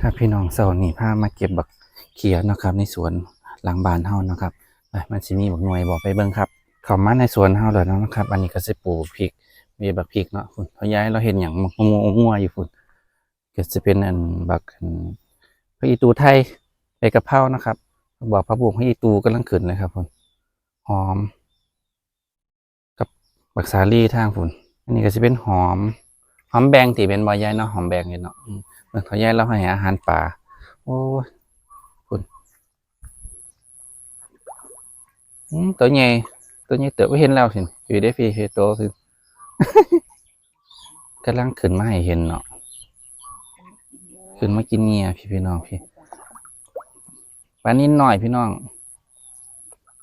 ครับพี่น้อง เช้านี้พามาเก็บบักเขือเนาะครับ ในสวนหลังบ้านเฮาเนาะครับ ไป มันสิมีบักหน่วยบ่ ไปเบิ่งครับ เข้ามาในสวนเฮาแล้วเนาะครับ อันนี้ก็สิปลูกพริก มีบักพริกเนาะ พุ้น พ่อยายลาวเฮ็ดหยัง งัว งัวอยู่พุ้น ก็สิเป็นอันบัก อัน ผักอีตู่ไทย ใบกะเพรานะครับ บักผักบุ้ง ผักอีตู่กำลังขึ้นเลยครับพุ้น หอม กับบักสาลีทางพุ้น อันนี้ก็สิเป็นหอม หอมแบงติ แม่นบ่ยายเนาะ หอมแบงนี่เนาะ อืม เบิ่งเฒ่ายายลาวให้อาหารปลา โอ้ย พุ้น อืม ตัวใหญ่ ตัวใหญ่เติบ เห็นแล้วพุ้น อยู่เด้พี่ เห็นโตพุ้น กำลังขึ้นมาให้เห็นเนาะ ขึ้นมากินเหยื่อพี่ พี่น้องพี่ ปลานิลน้อยพี่น้อง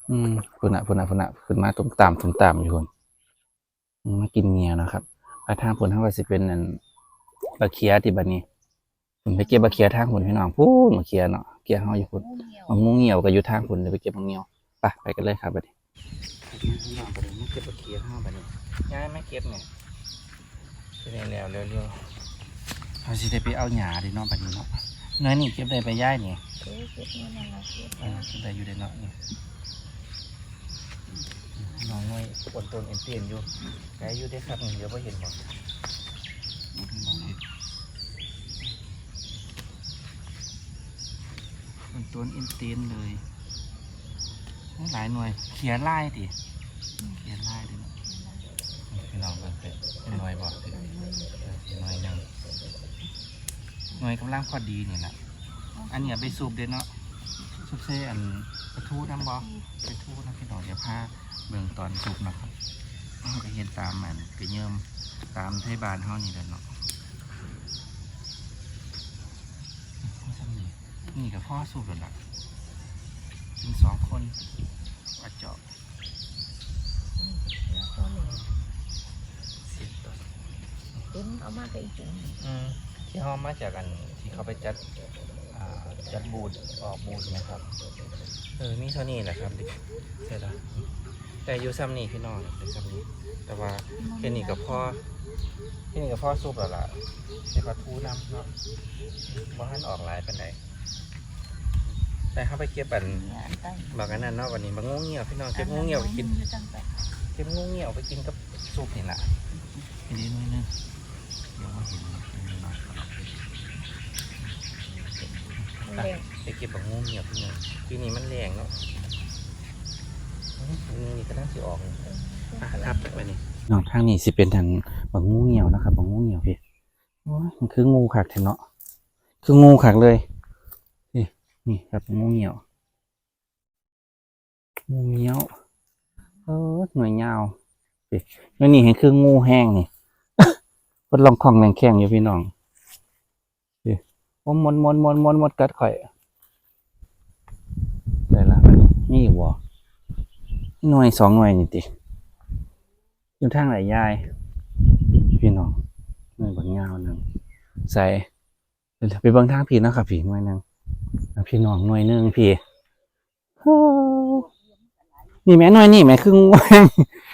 อืม พุ้นน่ะ พุ้นน่ะ พุ้นน่ะ ขึ้นมาตุ้มตาม ตุ้มตามอยู่พุ้น อืม มากินเหยื่อเนาะครับ ไปทางพุ้นเฮาก็สิเป็นอัน บักเขือติบัดนี้ พุ้น ไปเก็บบักเขือทางพุ้นพี่น้อง พุ้นบักเขือเนาะ เขือเฮาอยู่พุ้น บักงูเหี่ยวก็อยู่ทางพุ้น เดี๋ยวไปเก็บบักเหี่ยว ไป ไปกันเลยครับบัดนี้ พี่น้อง บัดนี้มาเก็บบักเขือเฮาบัดนี้ ยายมาเก็บแหน่ สิได้แล้วเร็วๆ เฮาสิได้ไปเอาหญ้าเด้เนาะบัดนี้เนาะ หน่วยนี้เก็บได้ไปยายนี่ เออ เก็บหน่วยนั้นล่ะ เก็บ เออ เก็บได้อยู่เด้เนาะนี่ น้องหน่วยอ้วนโตนเอ็นเตียนอยู่ ไกลอยู่เด้ครับ นี่ เดี๋ยวบ่เห็นบ่ มันต้นอินเตีนเลย โอ้ หลายหน่วย เขียหลายติ เขียหลายเด้เนาะ พี่น้องเบิ่ง เป็นหน่วยบ่ เออ เป็นหน่วยหนึ่ง หน่วยกำลังพอดีนี่ล่ะ อันนี้เอาไปซุปเด้เนาะ ซุปใส่อันปลาทูนำบ่ ปลาทูนำพี่น้อง เดี๋ยวพาเบิ่งตอนซุปเนาะครับ เฮาก็เฮ็ดตามอันกระเยิม ตามไทบ้านเฮานี่แหละเนาะ นี่ก็พอสุกแล้วล่ะ กินสองคน ว่าเจาะ อืม แล้วก็นี่ เสียบตัว เต็มเอามาก็อีกตัวหนึ่ง อืม ที่เฮามาจากอันที่เขาไปจัด อ่า จัดบูธ ออกบูธนะครับ เออ มีเท่านี้แหละครับ เสร็จแล้ว แต่อยู่ซ่ำนี่พี่น้อง แต่ซ่ำนี่ แต่ว่าแค่นี้ก็พอ แค่นี้ก็พอสุกแล้วล่ะ ใส่ปลาทูนำเนาะ บ่ทันออกหลายปานใด ไป เฮาไปเก็บอัน บักอันนั้นเนาะ บัดนี้ บักงูเงี้ยว พี่น้อง เก็บงูเงี้ยวไปกิน เก็บงูเงี้ยวไปกินกับซุปนี่ล่ะ อันนี้หน่อยหนึ่ง เดี๋ยวมาเห็นหน่อยหนึ่งเนาะ มันแรง ไปเก็บบักงูเงี้ยวพี่น้อง ปีนี้มันแรงเนาะ อืม นี่กำลังสิออกนี่ เออ อ่ะ ครับ ไปนี่ น้อง ทางนี้สิเป็นทางบักงูเงี้ยวนะครับ บักงูเงี้ยวพี่ โอ้ย มันคืองูคักแท้เนาะ คืองูคักเลย นี่ นี่ครับ งูเงี้ยว งูเงี้ยว เออ หน่วยยาว นี่ หน่วยนี้แฮ่งคืองูแฮงนี่ เพิ่นร้องค่องแร่งแค่งอยู่พี่น้อง นี่ โอ้ มด มด มด มด มดกัดข้อย ได้ละ มีอีกบ่ หน่วยสองหน่วยนี่ติ อยู่ทางไหนยาย พี่น้อง หน่วยบักยาวหนึ่ง ใส่ ไปเบิ่งทางพี้เนาะครับ พี้หน่วยหนึ่ง อ่ะ พี่น้อง หน่วยหนึ่งพี้ โอ้ นี่แหม หน่วยนี่แหม คืองูแฮง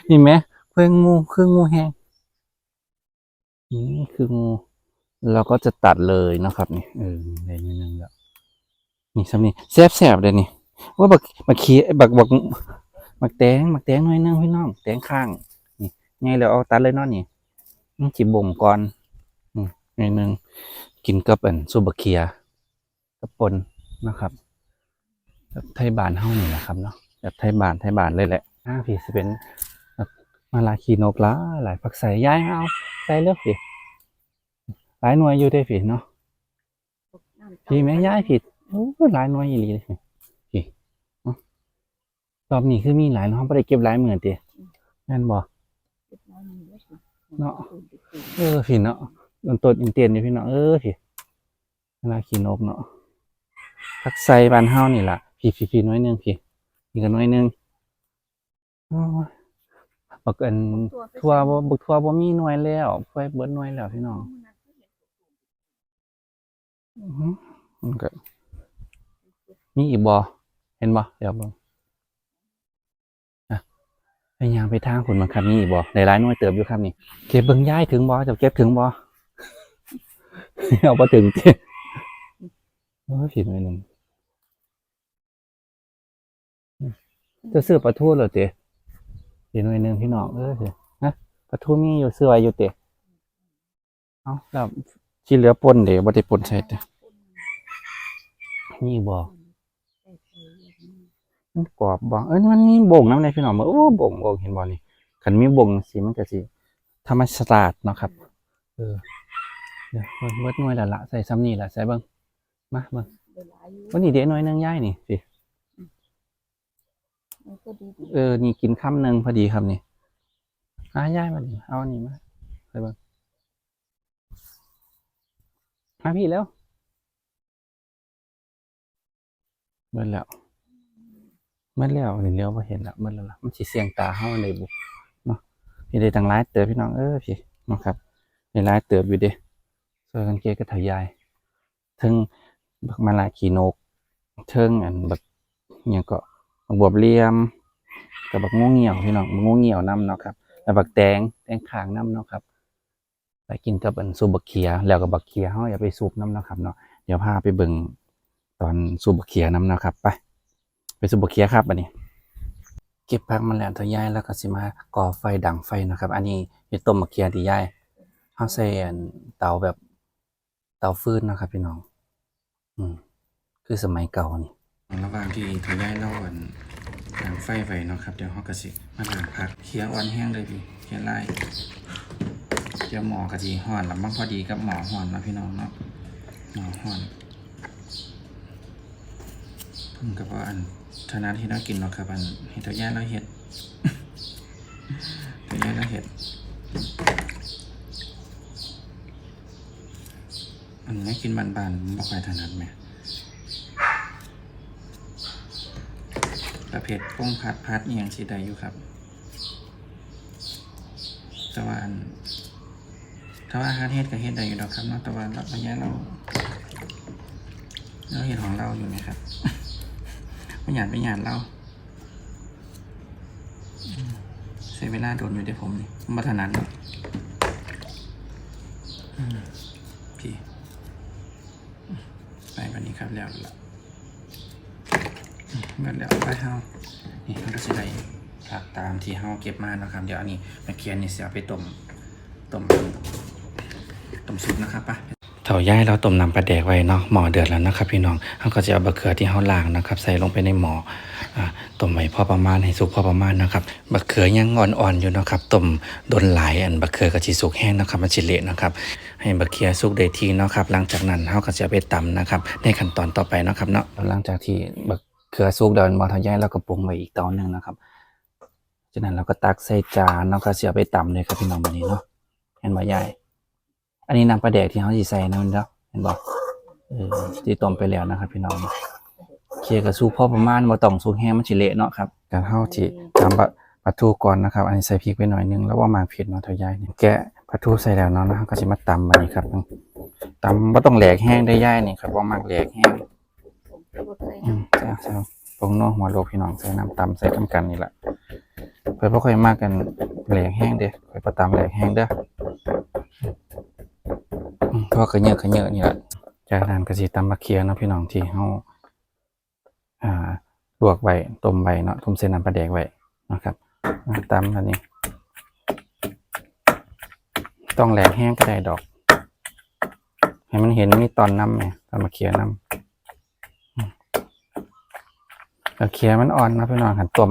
นี่แหม คืองู คืองูแฮง นี่คืองู เราก็จะตัดเลยเนาะครับ นี่ เออ ได้หน่วยหนึ่งแล้ว นี่ ซ่ำนี่ แซ่บๆ เด้นี่ โอ้ย บัก บักเขีย บัก บัก บักแตง บักแตงหน่วยหนึ่งพี่น้อง แตงข้าง นี่ ใหญ่แล้วเอาตัดเลยเนาะนี่ มันสิบ่มก่อน อืม หน่วยหนึ่ง กินกับอันซุปบักเขีย กับป่นนะครับ แบบไทบ้านเฮานี่แหละครับเนาะ แบบไทบ้าน ไทบ้านเลยแหละ อ่า พี้สิเป็นแบบมะระขี้นกหลายหลาย ผักใส่ ยายเอาใส่เร็วพี้ หลายหน่วยอยู่เด้พี้เนาะ พี้แม่ยายพี้ โอ้ย หลายหน่วยอีหลีพี้ พี้ เนาะ รอบนี้คือมีหลายเนาะ เฮาบ่ได้เก็บหลายมื้อติ แม่นบ่ เนาะ เออ พี้เนาะ ต้นอินเตียนอยู่พี้เนาะ เออ พี้ มะระขี้นกเนาะ ผักใส่บ้านเฮานี่ล่ะ พี้ พี้ พี้ หน่วยหนึ่งพี้ นี่ก็หน่วยหนึ่ง โอ้ย บักอัน บักถั่วบ่ บักถั่วบ่มีหน่วยแล้ว ไปเบิดหน่วยแล้วพี่น้อง อือหือ มันก็มีอีกบ่ เห็นบ่ เดี๋ยวเบิ่ง อ่ะ ไปย่างไปทางพุ้น มันครับ มีอีกบ่ ได้หลายหน่วยเติบอยู่ครับนี่ เก็บเบิ่งยาย ถึงบ่ เจ้าเก็บถึงบ่ เอาบ่ถึงติ ພີ້ໜ່ວຍໜຶ່ງ. ເຈົ້າຊື້ປາທູແລ້ວຕິ? ອີກໜ່ວຍໜຶ່ງພີ່ນ້ອງເອີຍ. ຮະ? ປາທູມີຢູ່ ຊື້ໄວ້ຢູ່ຕິ? ເອົ້າ ແລ້ວທີ່ເຫຼືອປົ່ນເດ? ບໍ່ໄດ້ປົ່ນໃສ່ຕິ? ມີບໍ່? ມັນກອບບໍ່? ເອີ ມັນມີບົ້ງນຳເດ້ພີ່ນ້ອງ. ໂອ້ ບົ້ງ ບົ້ງ ເຫັນບໍ່ນີ້? ຄັນມີບົ້ງຈັ່ງຊີ້ມັນກະຊິທຳມະຊາດເນາະຄັບ. ເອີ ເບິດໜ່ວຍແລ້ວລະ ໃສ່ຊ່ຳນີ້ລະ ໃສ່ເບິ່ງ. ມາເບິ່ງ ໄດ້ຫຼາຍຢູ່. ໂອ້ ນີ້ເດ ໜ່ວຍໜຶ່ງຍາຍນີ້ ນີ້ ອືມ ມັນພໍດີ ເອີ ນີ້ກິນຄຳໜຶ່ງພໍດີຄັບນີ້. ອາ ຍາຍມານີ້ ເອົາອັນນີ້ມາໃຫ້ເບິ່ງ ມາພີ້ແລ້ວ. ເບິດແລ້ວ ເບິດແລ້ວ ນີ້ ຫຼຽວບໍ່ເຫັນລະ ເບິດແລ້ວລະ. ມັນຊິສ່ຽງຕາເຮົາໄດ້ບໍ່ເນາະ? ພີ້ ໄດ້ຕັ້ງຫຼາຍເຕີບພີ່ນ້ອງເອີຍ ພີ້ເນາະຄັບ ໄດ້ຫຼາຍເຕີບຢູ່ເດ້. ຊ່ວຍກັນເກັບກັບເຖົ້າຍາຍ ເທິງບັກມະລາຂີ້ນົກ ເທິງອັນບັກຫຍັງເກາະ ບັກບວບຫຼ່ຽມ ກັບບັກງົວງຽວພີ່ນ້ອງ ບັກງົວງຽວນຳເນາະຄັບ ແລ້ວບັກແຕງ ແຕງຂ້າງນຳເນາະຄັບ. ໄປກິນກັບອັນຊຸບບັກເຂືອ ແລ້ວກໍບັກເຂືອເຮົາເອົາໄປຊຸບນຳເນາະຄັບເນາະ. ດຽວພາໄປເບິ່ງຕອນຊຸບບັກເຂືອນຳເນາະຄັບ. ໄປ ໄປຊຸບບັກເຂືອຄັບ. ບາດນີ້ເກັບຜັກມາແລ້ວ ເຖົ້າຍາຍລາວກໍຊິມາກໍ່ໄຟ ດັງໄຟເນາະຄັບ. ອັນນີ້ເຮັດຕົ້ມບັກເຂືອຕິຍາຍ? ເຮົາໃຊ້ອັນເຕົາແບບເຕົາຟືນເນາະຄັບພີ່ນ້ອງ. ອືມ ຄືສະໄໝເກົ່ານີ້. ລະຫວ່າງທີ່ເຖົ້າຍາຍລາວອັນດັງໄຟໄວ້ເນາະຄັບ ດຽວເຮົາກໍຊິມາລ້າງຜັກ. ເຂືອອ່ອນແຮງເລີຍພີ່ ເຂືອລາຍ. ດຽວໝໍ້ກໍຊິຮ້ອນລະ ມັນພໍດີກັບໝໍ້ຮ້ອນເນາະພີ່ນ້ອງເນາະ ໝໍ້ຮ້ອນ. ເພິ່ນກໍບໍ່ອັນຖະໜັດເຮັດແນວກິນດອກຄັບ ອັນໃຫ້ເຖົ້າຍາຍລາວເຮັດ ເຖົ້າຍາຍລາວເຮັດ. ອັນແນວກິນບ້ານໆ ບໍ່ຄ່ອຍຖະໜັດແໝ່ ປະເພດປົງຜັດ ຜັດອີ່ຫຍັງຊິໄດ້ຢູ່ຄັບ. ແຕ່ວ່າອັນ ຖ້າວ່າຫັດເຮັດກໍເຮັດໄດ້ຢູ່ດອກຄັບເນາະ ແຕ່ວ່າລະຍະລາວ ລາວເຮັດຂອງລາວຢູ່ແໝ່ຄັບ ບໍ່ຫຍາດໄປຫຍາດລາວ. ອືມ ໃຊ້ເວລາດົນຢູ່ເດ້ຜົມນີ້ ບໍ່ຖະໜັດເນາະ. ອືມ ພີ້ ໄປບາດນີ້ຄັບ ແລ້ວລະ ອືມ ເບິດແລ້ວ. ໄປເຮົາ ນີ້ເຮົາກໍຊິໄດ້ຜັກຕາມທີ່ເຮົາເກັບມາເນາະຄັບ. ດຽວອັນນີ້ມາຂຽນນີ້ຊິເອົາໄປຕົ້ມ ຕົ້ມ ຕົ້ມຊຸບນະຄັບ. ໄປ ເຖົ້າຍາຍລາວຕົ້ມນ້ຳປາແດກໄວ້ເນາະ ໝໍ້ເດືອດແລ້ວນະຄັບພີ່ນ້ອງ. ເຮົາກໍຊິເອົາບັກເຂືອທີ່ເຮົາລ້າງນະຄັບ ໃສ່ລົງໄປໃນໝໍ້ ອາ ຕົ້ມໄວ້ພໍປະມານ ໃຫ້ສຸກພໍປະມານນະຄັບ. ບັກເຂືອຍັງອ່ອນໆຢູ່ເນາະຄັບ ຕົ້ມດົນຫຼາຍ ອັນບັກເຂືອກໍຊິສຸກແຮງເນາະຄັບ ມັນຊິເລະເນາະຄັບ. ໃຫ້ບັກເຂືອສຸກໄດ້ທີ່ເນາະຄັບ. ຫຼັງຈາກນັ້ນເຮົາກໍຊິເອົາໄປຕຳນະຄັບ ໃນຂັ້ນຕອນຕໍ່ໄປເນາະຄັບເນາະ. ຫຼັງຈາກທີ່ບັກເຂືອສຸກແລ້ວແມ່ນບໍ່ ເຖົ້າຍາຍລາວກໍປຸງໄວ້ອີກເຕົາໜຶ່ງນະຄັບ. ຈາກນັ້ນເຮົາກໍຕັກໃສ່ຈານເນາະ ກໍຊິເອົາໄປຕຳເລີຍຄັບພີ່ນ້ອງ. ບາດນີ້ເນາະ ເຫັນບໍ່ຍາຍ? ອັນນີ້ນ້ຳປາແດກທີ່ເຮົາຊິໃສ່ນຳເນາະ ເຫັນບໍ່? ເອີ ທີ່ຕົ້ມໄປແລ້ວນະຄັບພີ່ນ້ອງ. ເຂືອກໍສຸກພໍປະມານ ບໍ່ຕ້ອງສຸກແຮງ ມັນຊິເລະເນາະຄັບ. ການເຮົາຊິຕຳປາ ປາທູກ່ອນນະຄັບ. ອັນນີ້ໃສ່ພິກໄປໜ້ອຍໜຶ່ງ ລາວບໍ່ມັກເຜັດເນາະ ເຖົ້າຍາຍນີ້. ແກະປາທູໃສ່ແລ້ວເນາະ ເຮົາກໍຊິມາຕຳບາດນີ້ຄັບ. ຕຳບໍ່ຕ້ອງແຫຼກແຮງເດີ້ຍາຍນີ້ ຂ້ອຍບໍ່ມັກແຫຼກແຮງ. ອືມ ໃສ່ ໃສ່ຜົງນົວຫົວໂລກພີ່ນ້ອງ ໃສ່ນ້ຳຕຳ ໃສ່ນຳກັນນີ້ລະ. ຂ້ອຍບໍ່ຄ່ອຍມັກອັນແຫຼກແຮງເດ້ ຂ້ອຍບໍ່ຕຳແຫຼກແຮງເດີ້. ອືມ ພໍຂະເຍີະຂະເຍີະນີ້ລະ. ຈາກນັ້ນກໍຊິຕຳບັກເຂືອເນາະພີ່ນ້ອງ ທີ່ເຮົາ ອ່າ ລວກໄວ້ ຕົ້ມໄວ້ເນາະ ຕົ້ມໃສ່ນ້ຳປາແດກໄວ້ນະຄັບ. ຕຳອັນນີ້ ຕ້ອງແຫຼກແຮງກໍໄດ້ດອກ ໃຫ້ມັນເຫັນມີຕອນນຳແໝ່ ຕອນບັກເຂືອນຳ. ອືມ ບັກເຂືອມັນອ່ອນເນາະພີ່ນ້ອງ ຄັນຕົ້ມ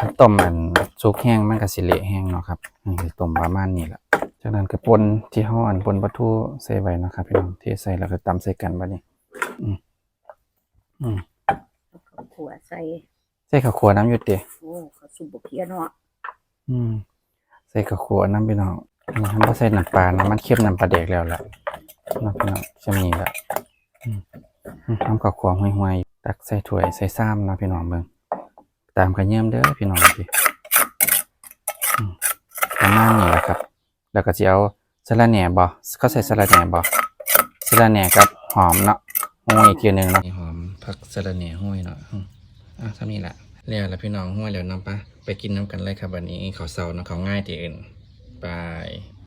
ຄັນຕົ້ມອັນສຸກແຮງມັນກໍຊິເລະແຮງເນາະຄັບ. ອືມ ຕົ້ມປະມານນີ້ລະ. ຈາກນັ້ນກໍປົ່ນທີ່ເຮົາອັນປົ່ນປາທູໃສ່ໄວ້ເນາະຄັບພີ່ນ້ອງ ເທໃສ່ແລ້ວກໍຕຳໃສ່ກັນບາດນີ້. ອືມ ອືມ ເອົາເຂົ້າຂົ້ວໃສ່ ໃສ່ເຂົ້າຂົ້ວນຳຢູ່ຕິ? ໂອ້ ເຂົ້າຊຸບບໍ່ເພຍເນາະ. ອືມ ໃສ່ເຂົ້າຂົ້ວນຳພີ່ນ້ອງ. ອືມ ເຮົາບໍ່ໃສ່ນ້ຳປານະ ມັນເຄັມນ້ຳປາແດກແລ້ວລະເນາະພີ່ນ້ອງ. ສ່ຳນີ້ລະ. ອືມ ອືມ ເອົາເຂົ້າຂົ້ວຫ່ວຍໆ ຕັກໃສ່ຖ້ວຍໃສ່ຊາມເນາະພີ່ນ້ອງເບິ່ງ. ຕາມກະເຍິມເດີພີ່ນ້ອງ. ອືມ ປະມານນີ້ລະຄັບ. ແລ້ວກໍຊິເອົາສະລະແໜ່ບໍ່? ເຂົາໃສ່ສະລະແໜ່ບໍ່? ສະລະແໜ່ກັບຫອມເນາະ ໂຮຍອີກເທື່ອໜຶ່ງເນາະ. ຫອມ ຜັກສະລະແໜ່ໂຮຍເນາະ. ອືມ ອ່ະ ສ່ຳນີ້ລະ. ແລ້ວລະພີ່ນ້ອງ ໂຮຍແລ້ວນຳປາ ໄປກິນນຳກັນເລີຍຄັບ. ບາດນີ້ເຂົ້າເຊົ້າເນາະ ເຂົ້າງ່າຍຕິເອີ້ນ. ບາຍ.